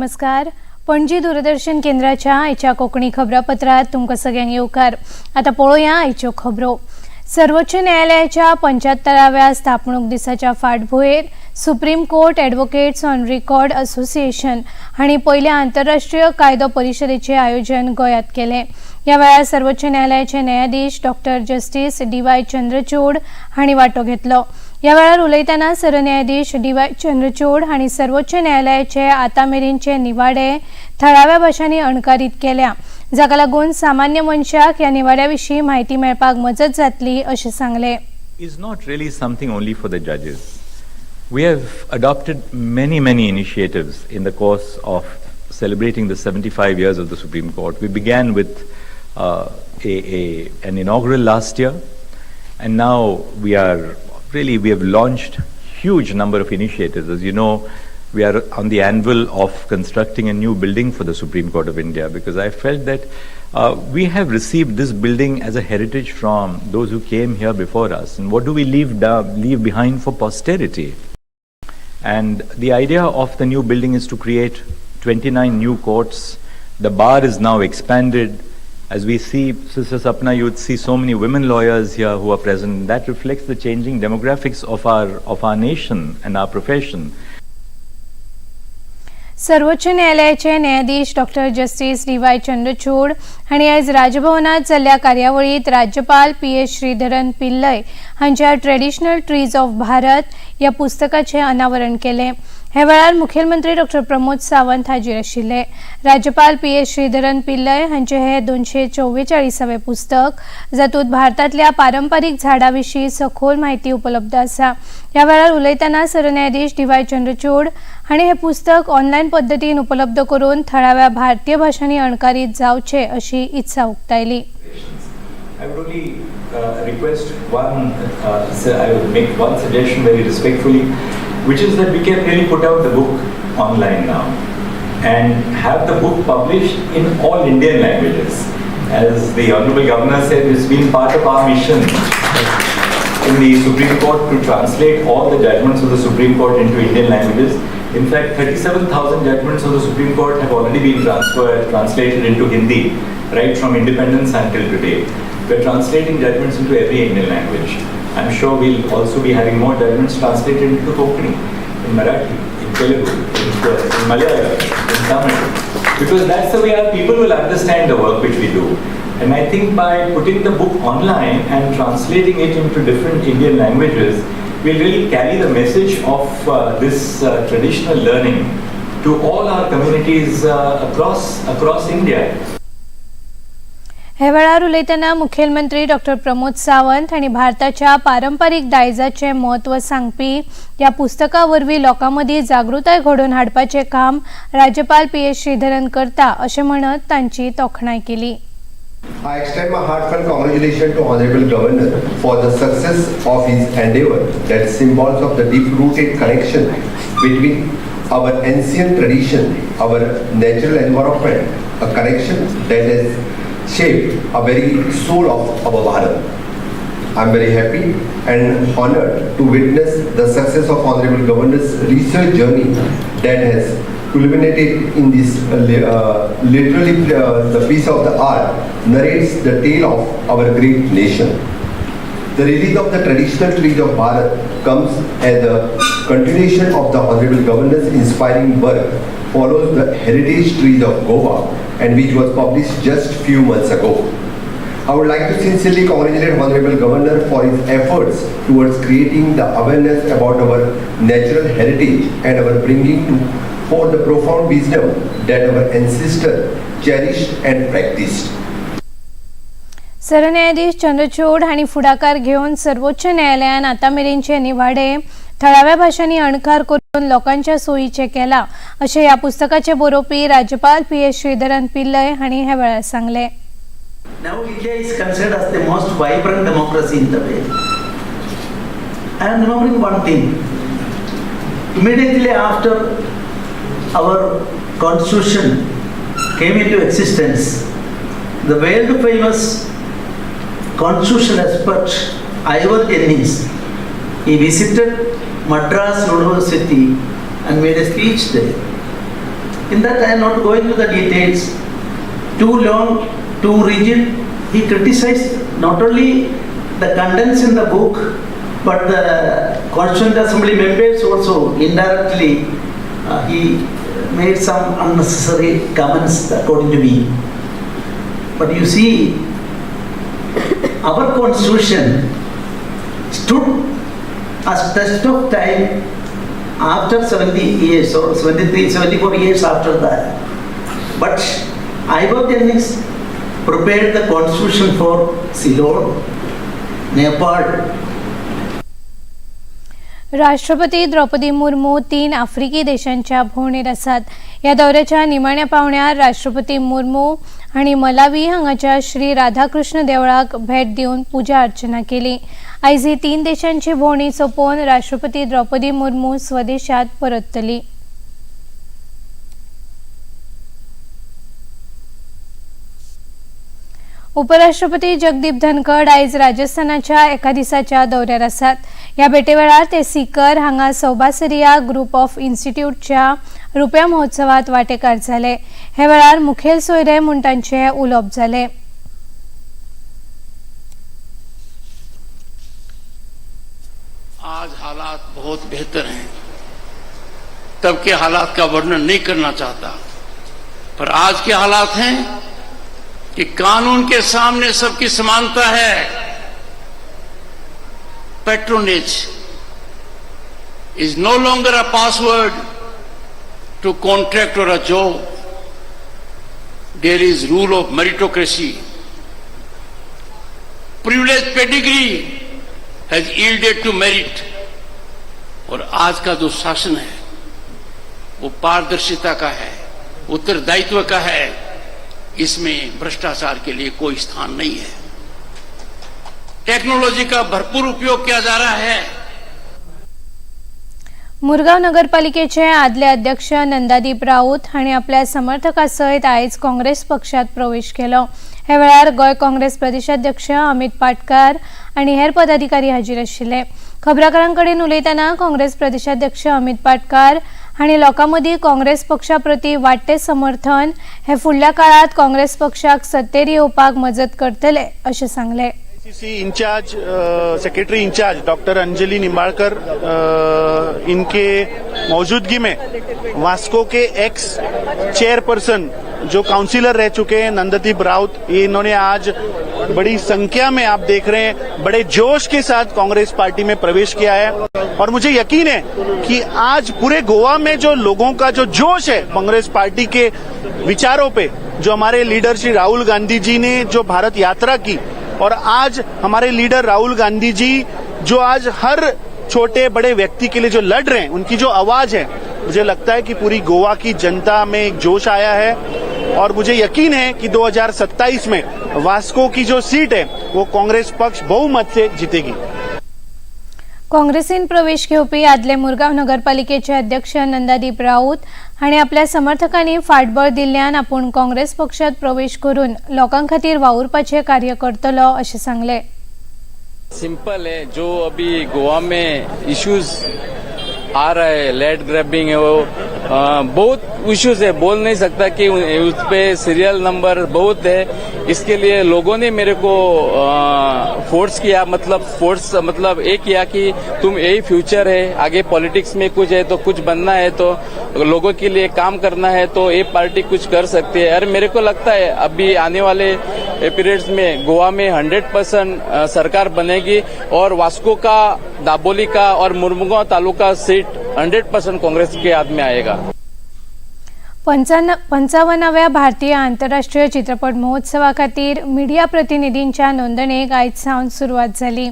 नमस्कार. पणजी दूरदर्शन केंद्राच्या आयच्या कोंकणी खबरापत्रात तुमकां सगळ्यांक येवकार. आतां पळोवया आयच्यो खबरो. सर्वोच्च न्यायालयाच्या 75व्या स्थापणूक दिसाच्या फाटभुंयेर Supreme Court Advocates on Record Association हांणी पयल्या आंतरराष्ट्रीय कायदो परिशदेचें आयोजन गोंयांत केलें. ह्या वेळार सर्वोच्च न्यायालयाचे न्यायाधीश doctor justice D Y Chandrachud हांणी वांटो घेतलो. ह्या वेळार उलयतना सरन्यायाधीश डी वाय चंद्रचूड हांणी सर्वोच्च न्यायालयाचे आतां मेरेनचे निवाडे थळाव्या भाशांनी अणकारीत केल्या, जाका लागून सामान्य मनशाक ह्या निवाड्या विशीं म्हायती मेळपाक मजत जातली अशें सांगलें. Is not really something only for the judges. We have adopted many, many initiatives in the course of celebrating the 75 years of the Supreme Court. We began with an inaugural last year, and now we have launched huge number of initiatives. As you know, we are on the anvil of constructing a new building for the Supreme Court of India because I felt that we have received this building as a heritage from those who came here before us. And what do we leave behind for posterity? And the idea of the new building is to create 29 new courts. The bar is now expanded. As we see, Sister Sapna, you would see so many women lawyers here who are present. That reflects the changing demographics of our nation and our profession. सर्वोच्च न्यायालयाचे न्यायाधीश doctor justice D Y Chandrachud हांणी आयज राजभवनात जाल्ल्या कार्यावळीत राज्यपाल P S Sreedharan Pillai हांच्या ट्रेडिशनल ट्रीज ऑफ भारत ह्या पुस्तकाचें अनावरण केलें. ह्या वेळार मुखेलमंत्री डॉक्टर प्रमोद सावंत हाजीर आशिल्ले. राज्यपाल पी एस श्रीधरन पिल्लय हांचे हे 244वें पुस्तक, जातूंत भारतांतल्या पारंपारीक झाडां विशीं सखोल म्हायती उपलब्ध आसा. ह्या वेळार उलयतना सरन्यायाधीश डी वाय चंद्रचूड हांणी हें पुस्तक ऑनलायन पद्दतीन उपलब्ध करून थळाव्या भारतीय भाशांनी अणकारीत जावचें अशी इत्सा उक्तायली. I would only request one, I would make one suggestion very respectfully, which is that we can really put out the book online now and have the book published in all Indian languages. As the Honorable Governor said, it's been part of our mission in the Supreme Court to translate all the judgments of the Supreme Court into Indian languages. In fact, 37,000 judgments of the Supreme Court have already been translated into Hindi, right from independence until today. We're translating judgments into every Indian language. I'm sure we'll also be having more judgments translated into Konkani, in Marathi, in Telugu, in Malayalam, in Tamil. Because that's the way our people will understand the work which we do. And I think by putting the book online and translating it into different Indian languages, we'll really carry the message of this traditional learning to all our communities across India. ह्या वेळार उलयतना मुखेलमंत्री doctor Pramod Sawant हांणी भारताच्या पारंपारीक दायजाचें म्हत्व सांगपी ह्या पुस्तका वरवीं लोकां मदीं जागृताय घडोवन हाडपाचें काम राज्यपाल पी एस श्रीधरन करता अशें म्हणत तांची तोखणाय केली. I extend my heartfelt congratulations to Honorable Governor for the success of his endeavor that symbols of the deep-rooted connection between our ancient tradition, our natural environment, a connection that has shaped a very soul of our Bharat. I am very happy and honored to witness the success of Honorable Governor's research journey that has culminated in this literally the piece of the art narrates the tale of our great nation. The release of the Traditional Trees of Bharat comes as a continuation of the Honorable Governor's inspiring work, follows the Heritage Trees of Goa and which was published just few months ago. I would like to sincerely congratulate Honorable Governor for his efforts towards creating the awareness about our natural heritage and our bringing to forth the profound wisdom that our ancestors cherished and practiced. सरन्यायाधीश चंद्रचूड हांणी फुडाकार घेवन सर्वोच्च न्यायालयान आतां मेरेनचे निवाडे थळाव्या भाशांनी अणकार करून लोकांच्या सोयीचे केला अशें ह्या पुस्तकाचे बरोवपी राज्यपाल पी एस श्रीधरन पिल्लय हांणी ह्या वेळार सांगलें. Now India is considered as the most vibrant democracy in the world. I am remembering one thing. Immediately after our constitution came into existence, the world famous constitutional expert Ivor Jennings, he visited Madras University and made a speech there. In that I am not going to the details. Too long, too rigid. He criticized not only the contents in the book, but the Constituent Assembly members also indirectly. He made some unnecessary comments according to me. But you see, our constitution stood as test of time after 70 years or 73, 74 years after that. But Ivor Jennings prepared the constitution for Ceylon, Nepal. राष्ट्रपती द्रौपदी मुर्मू 3 आफ्रिकी देशांच्या भोंवडेर आसात. ह्या दौऱ्याच्या निमाण्या पावण्यार राष्ट्रपती मुर्मू हांणी Malawi हांगाच्या श्री राधाकृष्ण देवळाक भेट दिवन पुजा अर्चना केली. आयज ही 3 देशांची भोंवडी सोंपोवन राष्ट्रपती द्रौपदी मुर्मू स्वदेशात परततली. उपराष्ट्रपती जगदीप धनखड आयज राजस्थानाच्या एका दिसाच्या दौऱ्यार आसात. ह्या भेटेवेळार ते सीकर हांगा सौबासरिया ग्रुप ऑफ इन्स्टिट्यूटच्या रुप्या महोत्सवात वांटेकार जाले. हे वेळार मुखेल सोयरे म्हूण तांचे उलोवप जालें. आज हालात बहुत बेहतर हैं, तब के हालात का वर्णन नहीं करना चाहता, पर आज के हालात हैं कि कानून के सामने सबकी समानता है. Patronage is no longer a password to contract or a job. There is rule of meritocracy. Privilege pedigree has yielded to merit. और आज का जो शासन है वो पारदर्शिता का है, उत्तरदायित्व का है. इसमें भ्रष्टाचार के लिए कोई स्थान नहीं है. टेक्नोलॉजी का भरपूर उपयोग किया जा रहा है. मुरगांव नगरपालिकेचे आदले अध्यक्ष नंदादीप राऊत हांणी आपल्या समर्थकां सयत आयज काँग्रेस पक्षात प्रवेश केलो. हे वेळार गोंय काँग्रेस प्रदेशाध्यक्ष अमित पाटकार आनी हेर पदाधिकारी हाजीर आशिल्ले. खबराकारां कडेन उलयतना काँग्रेस प्रदेशाध्यक्ष अमित पाटकार हांणी लोकां मदीं काँग्रेस पक्षा प्रती वाडटें समर्थन हे फुडल्या काळांत काँग्रेस पक्षाक सत्तेर येवपाक मजत करतले अशें सांगलें. CC incharge secretary incharge doctor Anjali Nimbalkar इनके मौजूदगी में वास्को के एक्स चेयरपर्सन जो काउंसिलर रह चुके हैं नंददीप राउत, ये इन्होंने आज बड़ी संख्या में आप देख रहे हैं बड़े जोश के साथ कांग्रेस पार्टी में प्रवेश किया है. और मुझे यकीन है कि आज पूरे गोवा में जो लोगों का जो जोश है कांग्रेस पार्टी के विचारों पे, जो हमारे लीडर श्री राहुल गांधी जी ने जो भारत यात्रा की, और आज हमारे लीडर राहुल गांधी जी जो आज हर छोटे बड़े व्यक्ति के लिए जो लड़ रहे हैं, उनकी जो आवाज है, मुझे लगता है कि पूरी गोवा की जनता में एक जोश आया है. और मुझे यकीन है कि 2027 में वास्को की जो सीट है वो कांग्रेस पक्ष बहुमत से जीतेगी. काँग्रेसीन प्रवेश घेवपी आदले मुरगांव नगरपालिकेचे अध्यक्ष नंदादीप राऊत हांणी आपल्या समर्थकांनी फाटबळ दिल्ल्यान आपूण काँग्रेस पक्षात प्रवेश करून लोकां खातीर वावुरपाचें कार्य करतलो अशें सांगलें. सिंपल है, जो अभी गोवा में इश्यूज आ रहा है, लैंड ग्रैबिंग है, वो बहुत इश्यूज है, बोल नहीं सकता कि उस पे सीरियल नंबर बहुत है. इसके लिए लोगों ने मेरे को फोर्स किया, मतलब फोर्स मतलब ये किया कि तुम यही फ्यूचर है, आगे पॉलिटिक्स में कुछ है तो कुछ बनना है तो लोगों के लिए काम करना है तो ये पार्टी कुछ कर सकती है. और मेरे को लगता है अभी आने वाले पीरियड्स में गोवा में 100% सरकार बनेगी और वास्को का, दाबोली का और मुरमुगांव तालुका सीट 100% कांग्रेस के हाथ में आएगा. 55व्या भारतीय आंतरराष्ट्रीय चित्रपट महोत्सवा खातीर मिडिया प्रतिनिधींच्या नोंदणेक आयज सावन सुरवात जाली.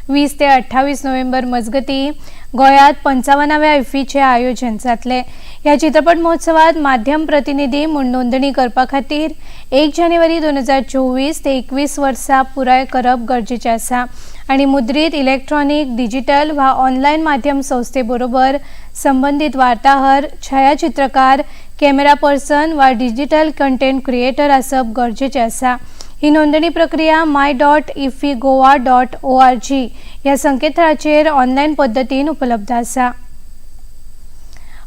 20 ते 28 नोव्हेंबर मजगती गोंयांत 55व्या इफ्फीचें आयोजन जातलें. ह्या चित्रपट महोत्सवात माध्यम प्रतिनिधी म्हूण नोंदणी करपा खातीर 1 जानेवारी 2024 ते 21 वर्सां पुराय करप गरजेचें आसा आनी मुद्रीत, इलेक्ट्रॉनिक, डिजिटल वा ऑनलायन माध्यम संस्थे बरोबर संबंदीत वार्ताहर, छायाचित्रकार, कॅमेरा पर्सन वा डिजिटल कंटेंट क्रिएटर आसप गरजेचें आसा. ही नोंदणी प्रक्रिया my.iffigoa.org ह्या संकेतथळाचेर ऑनलायन पद्दतीन उपलब्ध आसा.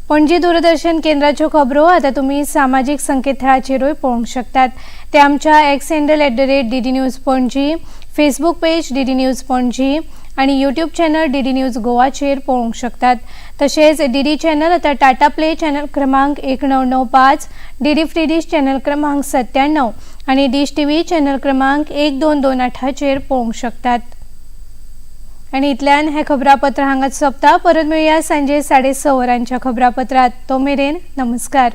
पणजी दूरदर्शन केंद्राच्यो खबरो आतां तुमी सामाजीक संकेतथळाचेरूय पळोवंक शकतात. ते आमच्या X handle @DDNews Panaji, Facebook page DD News Panaji आनी यूट्यूब चॅनल डीडी न्यूज गोवाचेर पळोवंक शकतात. तशेंच डीडी चॅनल आतां टाटा प्ले चॅनल क्रमांक 1995, डीडी फ्री डिश चॅनल क्रमांक 97 आनी डिश टीव्ही चॅनल क्रमांक 1228चेर पळोवंक शकतात. आनी इतल्यान हें खबरापत्र हांगाच सोंपता. परत मेळया सांजे 6:30 वरांच्या खबरापत्रात. तो मेरेन नमस्कार.